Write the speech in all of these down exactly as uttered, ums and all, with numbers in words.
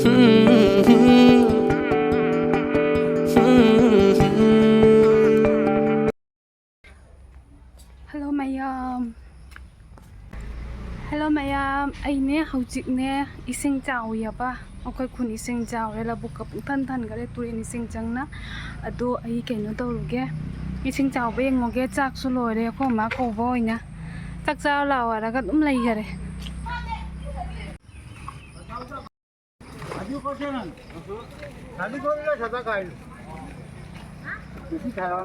Hello ꯃꯌꯥꯝ꯫ Hello ꯃꯌꯥꯝ, ꯑꯩꯅꯦ ꯍꯧꯖꯤꯛꯅꯦ ꯏꯁꯤꯡ ꯆꯥꯎꯏꯌꯦꯕ꯫ ꯑꯩꯈꯣꯏ ꯈꯨꯟ ꯏꯁꯤꯡ ꯆꯥꯎꯔꯦ, ꯂꯧꯕꯨꯛꯀ ꯄꯨꯡꯊꯟ ꯊꯟꯈꯔꯦ, ꯇꯨꯔꯦꯟ ꯏꯁꯤꯡ ꯆꯪꯅ꯫ ꯑꯗꯣ ꯑꯩ ꯀꯩꯅꯣ ꯇꯧꯔꯨꯒꯦ, ꯏꯁꯤꯡ ꯆꯥꯎꯕ ꯌꯦꯡꯉꯨꯒꯦ꯫ ꯆꯥꯛꯁꯨ ꯂꯣꯏꯔꯦ, ꯑꯩꯈꯣꯏ ꯃꯥ ꯀꯧꯕ ꯑꯣꯏꯅ꯫ ꯆꯥꯛ ꯆꯥꯔ ꯂꯥꯛꯑꯣ ꯍꯥꯏꯔꯒ ꯑꯗꯨꯝ ꯂꯩꯈꯔꯦ꯫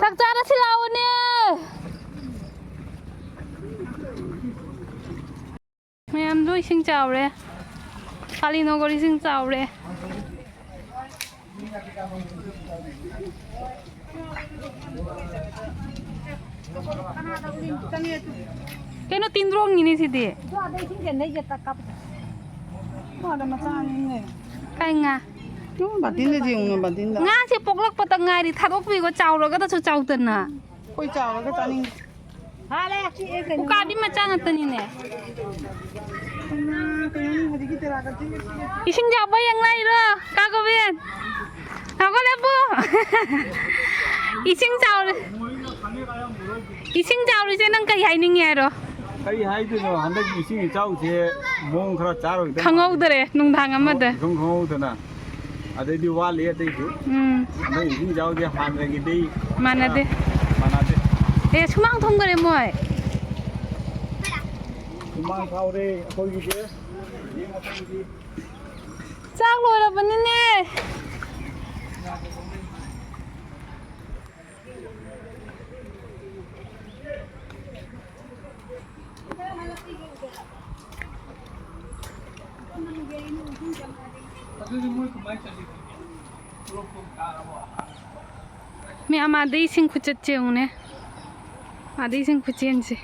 ꯆꯥꯛ ꯆꯥꯔꯁꯤ ꯂꯥꯛꯑꯣꯅꯦ꯫ ꯃꯌꯥꯝꯗꯣ ꯏꯁꯤꯡ ꯆꯥꯎꯔꯦ꯫ ꯀꯥꯂꯤꯅꯣꯒꯣꯔ ꯏꯁꯤꯡ ꯆꯥꯎꯔꯦ꯫ ꯀꯩꯅꯣ, ꯇꯤꯟꯗ꯭ꯔꯣꯡꯅꯤꯅꯦ ꯁꯤꯗꯤ꯫ ꯀꯥꯏ ꯉꯥ? ꯕꯥꯇꯤꯟꯗ ꯌꯦꯡꯉꯨꯅ, ꯕꯥꯇꯤꯟꯗ꯫ ꯉꯥꯁꯦ ꯄꯣꯛꯂꯛꯄꯇ ꯉꯥꯏꯔꯤ, ꯊꯥꯗꯣꯛꯄꯤꯈꯣ, ꯆꯥꯎꯔꯒꯗꯁꯨ ꯆꯥꯎꯗꯅ꯫ ꯑꯩꯈꯣꯏ ꯆꯥꯎꯔꯒ ꯆꯥꯅꯤꯡꯗꯦ꯫ ꯎꯀꯥꯕꯤ ꯃꯆꯥ ꯉꯥꯛꯇꯅꯤꯅꯦ꯫ ꯏꯁꯤꯡ ꯆꯥꯎꯕ ꯌꯦꯡ ꯂꯥꯛꯏꯔꯣ, ꯀꯥ ꯒꯣꯕꯤꯟ? ꯉꯥꯏꯈꯣ, ꯂꯦꯞꯄꯨ꯫ ꯏꯁꯤꯡ ꯆꯥꯎꯔꯦ꯫ ꯏꯁꯤꯡ ꯆꯥꯎꯔꯤꯁꯦ ꯅꯪ ꯀꯔꯤ ꯍꯥꯏꯅꯤꯡꯉꯤ ꯍꯥꯏꯔꯣ? ꯀꯔꯤ ꯍꯥꯏꯗꯣꯏꯅꯣ? ꯍꯟꯗꯛꯀꯤ ꯏꯁꯤꯡ ꯏꯆꯥꯎꯁꯦ ꯃꯑꯣꯡ ꯈꯔ ꯆꯥꯔꯣꯏꯗ ꯈꯪꯍꯧꯗꯔꯦ ꯅꯨꯡꯗꯥꯡ ꯑꯃꯗ꯫ ꯁꯨꯝ ꯈꯪꯍꯧꯗꯅ꯫ ꯑꯗꯩꯗꯤ ꯋꯥꯠꯂꯤ ꯑꯇꯩꯁꯨ꯫ ꯎꯝ꯫ ꯍꯟꯗꯛ ꯏꯁꯤꯡ ꯏꯆꯥꯎꯁꯦ ꯍꯥꯟꯅꯒꯤꯗꯤ ꯃꯥꯟꯅꯗꯦ꯫ ꯃꯥꯟꯅꯗꯦ꯫ ꯑꯦ, ꯁꯨꯃꯥꯡ ꯊꯣꯡꯗꯣꯔꯦ ꯃꯣꯏ꯫ ꯁꯨꯃꯥꯡ ꯊꯥꯎꯔꯦ ꯑꯩꯈꯣꯏꯒꯤꯁꯦ꯫ ꯆꯥꯛ ꯂꯣꯏꯔꯕꯅꯤꯅꯦ꯫ ꯃꯌꯥꯝ ꯑꯥꯗ ꯏꯁꯤꯡ ꯈꯨꯆꯠꯁꯦ ꯌꯦꯡꯉꯨꯅꯦ꯫ ꯑꯥꯗ ꯏꯁꯤꯡ ꯈꯨꯆꯦꯟꯁꯦ꯫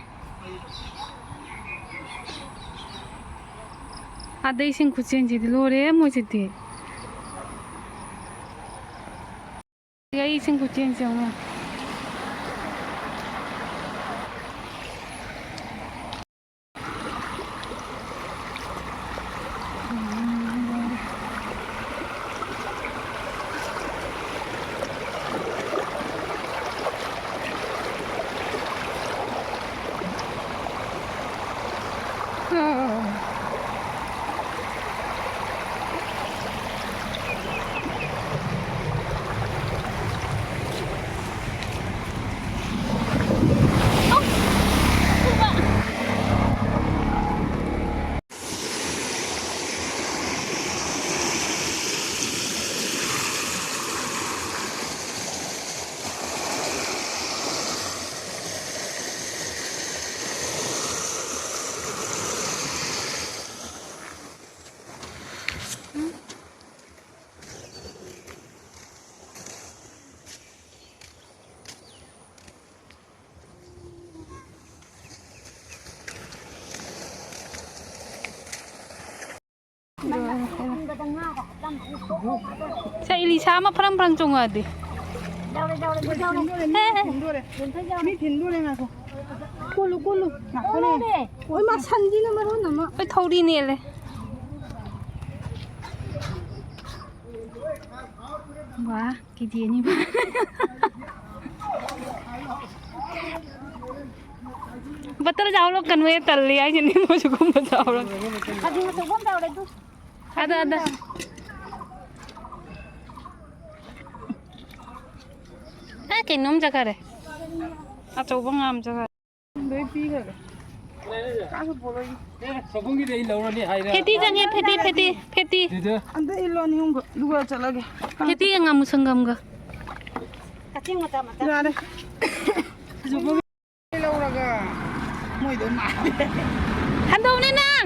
ꯑꯥꯗ ꯏꯁꯤꯡ ꯈꯨꯆꯦꯟꯁꯤꯗꯤ ꯂꯣꯏꯔꯦ ꯃꯣꯏꯁꯤꯗꯤ꯫ ꯑꯩ ꯏꯁꯤꯡ ꯈꯨꯆꯦꯟꯁꯦ ꯌꯦꯡꯉꯨ꯫ ꯁꯦ, ꯏꯂꯤꯁꯥ ꯑꯃ ꯐ꯭ꯔꯪ ꯐ꯭ꯔꯪ ꯆꯣꯡꯉꯛꯑꯗꯤ꯫ ꯌꯥꯎꯔꯦ, ꯌꯥꯎꯔꯦ, ꯌꯥꯎꯔꯦ꯫ ꯊꯤꯟꯗꯣꯔꯦ꯫ ꯃꯤ ꯊꯤꯟꯗꯣꯔꯦ, ꯉꯥꯏꯈꯣ꯫ ꯀꯨꯜꯂꯨ, ꯀꯨꯜꯂꯨ꯫ ꯉꯥꯏꯈꯣꯅꯦ꯫ ꯑꯣꯏ, ꯃꯥ ꯁꯟꯁꯤꯅ ꯃꯔꯣꯟ ꯑꯃ꯫ ꯑꯩꯈꯣꯏ ꯊꯧꯔꯤ ꯅꯦꯜꯂꯦ꯫ ꯋꯥ, ꯀꯦ ꯖꯤ ꯑꯅꯤ ꯐꯥ-, ꯕꯇꯜ ꯆꯥꯎꯂꯣ, ꯀꯩꯅꯣ ꯇꯜꯂꯤ ꯍꯥꯏꯁꯤꯅꯤ, ꯃꯣꯏꯁꯨ ꯀꯨꯝꯕ ꯆꯥꯎꯔꯣ꯫ ꯈꯖꯤꯡ ꯑꯆꯧꯕ ꯑꯃ ꯆꯥꯎꯔꯦ ꯑꯗꯨ꯫ ꯑꯗ, ꯑꯗ꯫ ꯑꯦ, ꯀꯩꯅꯣꯝ ꯆꯠꯈꯔꯦ꯫ ꯑꯆꯧꯕ ꯉꯥ ꯑꯃ ꯆꯠꯈꯔꯦ꯫ ꯂꯣꯏ ꯄꯤꯈ꯭ꯔꯒꯦ꯫ ꯆꯥꯁꯨ ꯄꯣꯔꯣꯏ꯫ ꯑꯦ, ꯁꯣꯝꯒꯤꯗꯤ ꯑꯩ ꯂꯧꯔꯅꯤ ꯍꯥꯏꯔꯦ꯫ ꯐꯦꯇꯤ ꯆꯪꯉꯦ, ꯐꯦꯇꯤ, ꯐꯦꯇꯤ, ꯐꯦꯇꯤ꯫ ꯑꯗꯨꯗ꯫ ꯑꯝꯇ ꯏꯜꯂꯣ ꯑꯅꯤ ꯑꯍꯨꯝꯒ, ꯑꯗꯨꯒ ꯆꯠꯂꯒꯦ꯫ ꯐꯦꯇꯤꯒ ꯉꯥꯃꯨ ꯁꯪꯒꯝꯒ꯫ ꯀꯛꯆꯤꯡ ꯃꯆꯥ ꯃꯆꯥ꯫ ꯌꯥꯔꯦ꯫ ꯂꯧꯔꯒ ꯃꯣꯏꯗꯣ ꯃꯥꯜꯂꯦ꯫ ꯍꯟꯗꯧꯅꯦ ꯅꯪ!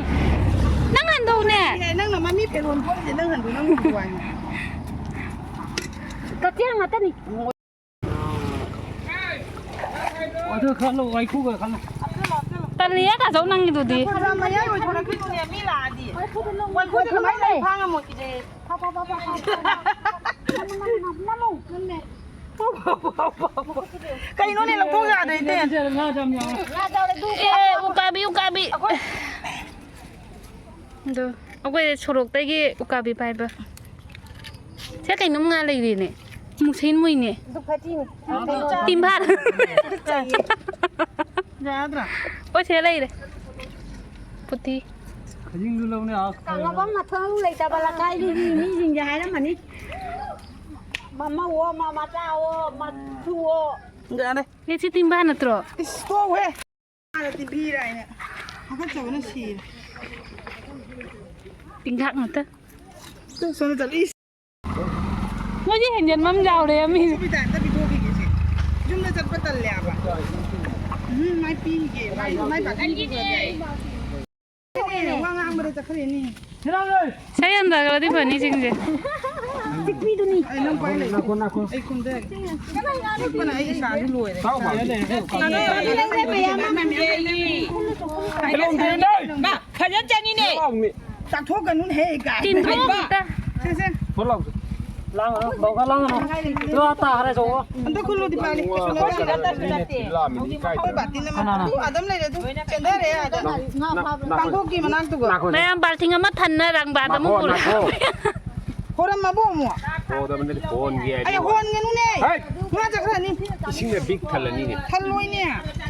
ꯅꯪ ꯍꯟꯗꯧꯅꯦ! ꯑꯦ, ꯅꯪꯅ ꯃꯃꯤ ꯐꯦꯔꯣꯟ ꯊꯣꯛꯏꯁꯦ ꯅꯪ ꯍꯟꯗꯣ, ꯅꯪ ꯍꯟꯗꯣ ꯍꯥꯏꯅ꯫ ꯀꯛꯆꯤꯡ ꯉꯥꯛꯇꯅꯤ꯫ ꯑꯗꯨ ꯈꯜꯂꯣ, ꯋꯥꯏꯈꯨꯒ ꯈꯜꯂꯣ꯫ ꯇꯜꯂꯤꯌꯦ, ꯇꯥꯆꯧ ꯅꯪꯒꯤꯗꯨꯗꯤ꯫ ꯈꯔ ꯃꯌꯥꯏ ꯑꯣꯏꯊꯣꯔꯛꯈꯤꯅꯨꯅꯦ, ꯃꯤ ꯂꯥꯛꯑꯗꯤ꯫ ꯋꯥꯏꯈꯨꯗ ꯀꯃꯥꯏꯅ ꯂꯩ? ꯐꯥ ꯉꯝꯃꯣꯏ, ꯀꯤꯖꯩꯌꯦ꯫ ꯐꯥ, ꯐꯥ, ꯐꯥ, ꯐꯥ, ꯐꯥ꯫ ꯅꯝꯃꯨ, ꯅꯝꯃꯨ, ꯅꯝꯃꯨ, ꯅꯝꯃꯨ꯫ ꯀꯩꯅꯣꯅꯦ, ꯂꯧꯊꯣꯛ ꯌꯥꯗ꯭ꯔꯦꯅꯦ꯫ ꯉꯥ ꯆꯥꯝ ꯌꯥꯎꯔꯦ꯫ ꯑꯦ, ꯎꯀꯥꯕꯤ, ꯎꯀꯥꯕꯤ꯫ ꯑꯗꯣ ꯑꯩꯈꯣꯏ ꯁꯣꯔꯣꯛꯇꯒꯤ ꯎꯀꯥꯕꯤ ꯄꯥꯏꯕ꯫ ꯁꯦ, ꯀꯩꯅꯣꯝ ꯉꯥ ꯂꯩꯔꯦꯅꯦ꯫ ꯃꯨꯁꯤꯟ ꯃꯨꯏꯅꯦ꯫ ꯑꯗꯨ ꯐꯗꯤꯅꯤ꯫ ꯇꯤꯝꯐꯥ꯫ ꯌꯥꯗ꯭ꯔꯥ? ꯑꯣ, ꯁꯦ ꯂꯩꯔꯦ꯫ ꯄꯨꯊꯤ꯫ ꯈꯖꯤꯡꯁꯨ ꯂꯧꯅꯤ, ꯑꯥ꯫ ꯀꯪꯉꯕ ꯃꯊꯧ ꯂꯩꯇꯕ ꯂꯩꯀꯥꯏꯒꯤ ꯃꯤꯁꯤꯡꯁꯦ ꯍꯥꯏꯔꯝꯃꯅꯤ꯫ ꯃꯃꯧꯑꯣ, ꯃ-, ꯃꯆꯥꯑꯣ, ꯃꯁꯨꯑꯣ꯫ ꯌꯥꯔꯦ꯫ ꯑꯦ, ꯁꯤ ꯇꯤꯝꯐꯥ ꯅꯠꯇ꯭ꯔꯣ? ꯏꯁ, ꯇꯣꯛꯎꯍꯦ꯫ ꯍꯥꯟꯅ ꯇꯤꯚꯤꯔ ꯍꯥꯏꯅ ꯍꯥꯀꯠꯆꯕꯅ ꯁꯤꯔꯦ꯫ ꯇꯤꯡꯊꯥꯛ ꯉꯥꯛꯇ꯫ ꯇꯨ ꯁꯣꯝꯗ ꯆꯠꯂꯨ꯫ ꯏꯁ! ꯃꯣꯏꯗꯤ ꯍꯦꯟꯖꯟꯕ ꯑꯃ ꯌꯥꯎꯔꯦ, ꯃꯤ꯫ ꯁꯨꯕꯤ ꯇꯥꯏꯝꯇ ꯄꯤꯊꯣꯛꯈꯤꯒꯦꯁꯦ꯫ ꯌꯨꯝꯗ ꯆꯠꯄ ꯇꯜꯂꯦ ꯍꯥꯏꯕ꯫ ꯎꯝ, ꯃꯥꯏ ꯄꯤꯈꯤꯒꯦ꯫ ꯃꯥꯏ, ꯃꯥꯏ ꯄꯥꯛꯄꯤꯈꯤꯒꯦ꯫ ꯋꯥ ꯉꯥꯡꯕꯗ ꯆꯠꯈ꯭ꯔꯦꯅꯦ꯫ ꯁꯩ ꯍꯟꯊꯈ꯭ꯔꯗꯤ ꯐꯅꯤ ꯁꯤꯡꯁꯦ꯫ ꯄꯤꯛꯄꯤꯗꯨꯅꯤ꯫ ꯑꯩ ꯅꯪ ꯄꯥꯏ ꯂꯩ꯫ ꯅꯥꯈꯣ, ꯅꯥꯈꯣ꯫ ꯑꯩ ꯀꯨꯝꯊꯒꯦ꯫ ꯄꯤꯛꯄꯅ ꯑꯩ ꯏꯁꯥꯁꯨ ꯂꯣꯏꯔꯦ꯫ ꯆꯥꯎ, ꯃꯥ꯫ ꯃꯥ, ꯐꯖꯅ ꯆꯪꯉꯤꯅꯦ꯫ ꯆꯥꯎꯅꯤ꯫ ꯆꯥꯊꯣꯛꯀꯅꯨꯅꯦꯍꯦ, ꯀꯥꯏ꯫ ꯇꯤꯟꯊꯣꯛ ꯑꯝꯇ꯫ ꯁꯦ, ꯁꯦ꯫ ꯊꯣꯛꯂꯛꯑꯣ꯫ ꯂꯥꯡꯒꯅꯨ, ꯕꯥꯎꯒ ꯂꯥꯡꯒꯅꯨ꯫ ꯂꯣ, ꯇꯥꯈ꯭ꯔꯦ, ꯆꯧꯋꯣ꯫ ꯑꯝꯇ ꯈꯨꯜꯂꯨꯗꯤ ꯄꯥꯜꯂꯤ꯫ ꯀꯩꯁꯨ ꯅꯠꯇꯦ꯫ ꯂꯥꯝꯃꯤꯗꯤ ꯏꯀꯥꯏꯗꯦ꯫ ꯑꯩꯈꯣꯏ ꯕꯥꯇꯤꯟ ꯑꯃ꯫ ꯀꯅꯥꯅ? ꯑꯗꯨ ꯑꯗꯨꯝ ꯂꯩꯔꯦ ꯑꯗꯨ꯫ ꯆꯦꯟꯊꯔꯦ ꯑꯥꯗ꯫ ꯅꯥ-, ꯅꯥ-, ꯄꯥꯡꯊꯣꯛꯀꯤ ꯃꯅꯥꯛꯇꯨꯒ꯫ ꯅꯥꯈꯣ꯫ ꯃꯌꯥꯝ ꯕꯥꯜꯇꯤꯟ ꯑꯃ ꯊꯟꯅ ꯔꯪꯕꯥꯗ ꯑꯃꯨꯛ ꯅꯥꯈꯣ, ꯄꯨꯔꯦ꯫ ꯅꯥꯈꯣ꯫ ꯍꯣꯔꯝꯃꯕꯨ ꯑꯃꯨꯛ꯫ ꯍꯣꯗꯕꯅꯤ, ꯍꯣꯟꯒꯦ ꯍꯥꯏꯗꯤ꯫ ꯑꯩ ꯍꯣꯟꯒꯅꯨꯅꯦ꯫ ꯍꯩꯠ! ꯉꯥ ꯆꯠꯈ꯭ꯔꯅꯤ꯫ ꯏꯁꯤꯡꯅ ꯕꯤꯛ ꯊꯜꯂꯅꯤꯅꯦ꯫ ꯊꯜꯂꯣꯏꯅꯦ꯫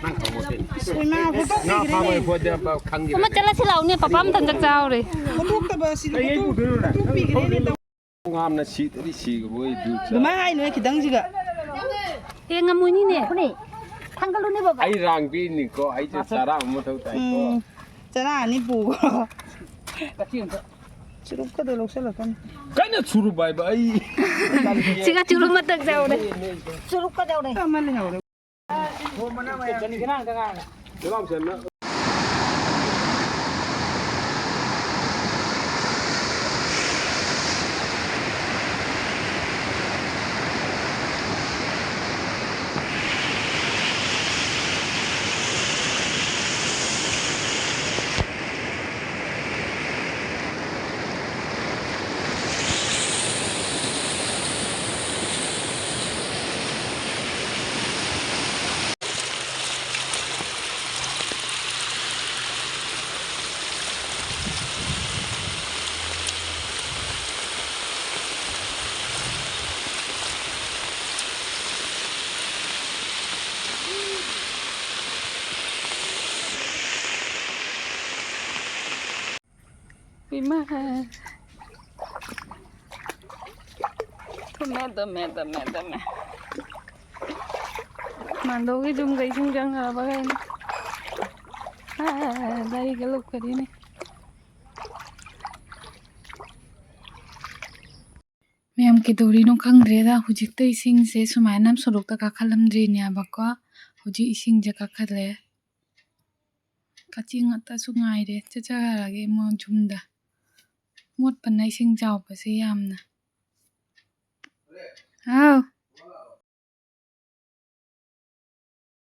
ꯅꯪ ꯈꯪꯕꯣꯠꯇꯦ꯫ ꯏꯃꯥ, ꯉꯥ ꯐꯥꯕ ꯍꯨꯠꯇꯣꯛꯄꯤꯈ꯭ꯔꯦꯅꯦ꯫ ꯍꯣꯗꯦ ꯈꯪꯗꯦ꯫ ꯑꯃ ꯆꯠꯂꯁꯤ ꯂꯥꯛꯎꯅꯦ, ꯄꯄꯥ ꯑꯃꯇꯪ ꯆꯥꯛ ꯆꯥꯍꯧꯔꯦ꯫ ꯍꯨꯠꯇꯣꯛꯇꯕ ꯑꯁꯤꯗꯤ ꯍꯨꯠꯇꯣꯛꯄꯤꯈ꯭ꯔꯦꯅꯦ꯫ ꯉꯥꯝꯅ ꯁꯤꯗ꯭ꯔꯗꯤ ꯁꯤꯒꯕꯣꯏ ꯗꯨ ꯆꯥ-, ꯑꯗꯨꯃꯥꯏꯅ ꯍꯥꯏꯅꯨꯍꯦ, ꯈꯤꯇꯪꯁꯤꯒ꯫ ꯑꯦ, ꯉꯝꯃꯣꯏꯅꯤꯅꯦ꯫ ꯊꯥꯡꯒꯠꯂꯨꯅꯦ ꯕꯕꯥ꯫ ꯑꯩ ꯔꯥꯡꯕꯤꯅꯤꯀꯣ, ꯑꯩꯁꯦ ꯆꯥꯔꯥ ꯑꯃ ꯃꯊꯧ ꯇꯥꯏꯀꯣ꯫ ꯎꯝ, ꯆꯔꯥ ꯑꯅꯤ ꯄꯨꯈ꯭ꯔꯣ꯫ ꯆꯨꯔꯨꯞꯀꯗꯣ ꯂꯧꯁꯜꯂꯛꯀꯅꯤ꯫ ꯀꯟꯅ ꯆꯨꯔꯨꯞ ꯍꯥꯏꯕ ꯑꯩ꯫ ꯁꯤꯒ ꯆꯨꯔꯨꯞ ꯃꯇꯛ ꯌꯥꯎꯔꯦ꯫ ꯆꯨꯔꯨꯞꯀꯗꯧꯔꯦ꯫ ꯑꯃ ꯂꯩꯍꯧꯔꯦ꯫ ꯏꯃꯥ꯫ ꯇꯨꯝꯃꯦ, ꯇꯨꯝꯃꯦ, ꯇꯨꯝꯃꯦ, ꯇꯨꯝꯃꯦ꯫ ꯃꯥꯟꯗꯧꯒꯤ ꯌꯨꯝꯒ ꯏꯁꯤꯡ ꯆꯪꯈ꯭ꯔꯕꯈꯩꯅꯦ꯫ ꯑꯥ, ꯂꯥꯏꯔꯤꯛꯀ ꯂꯧꯈ꯭ꯔꯤꯅꯦ꯫ ꯃꯌꯥꯝ ꯀꯩꯗꯧꯔꯤꯅꯣ ꯈꯪꯗ꯭ꯔꯦꯗ꯫ ꯍꯧꯖꯤꯛꯇ ꯏꯁꯤꯡꯁꯦ ꯁꯨꯃꯥꯏꯅ ꯁꯣꯔꯣꯛꯇ ꯀꯥꯈꯠꯂꯝꯗ꯭ꯔꯤꯅꯦꯕꯀꯣ꯫ ꯍꯧꯖꯤꯛ ꯏꯁꯤꯡꯁꯦ ꯀꯥꯈꯠꯂꯦ꯫ ꯀꯛꯆꯤꯡ ꯉꯥꯛꯇꯁꯨ ꯉꯥꯏꯔꯦ꯫ ꯆꯠꯆꯈ꯭ꯔꯒꯦ ꯃꯣꯏ ꯌꯨꯝꯗ꯫ ꯃꯣꯠꯄꯅ ꯏꯁꯤꯡ ꯆꯥꯎꯕꯁꯦ ꯌꯥꯝꯅ꯫ ꯍꯥꯎ꯫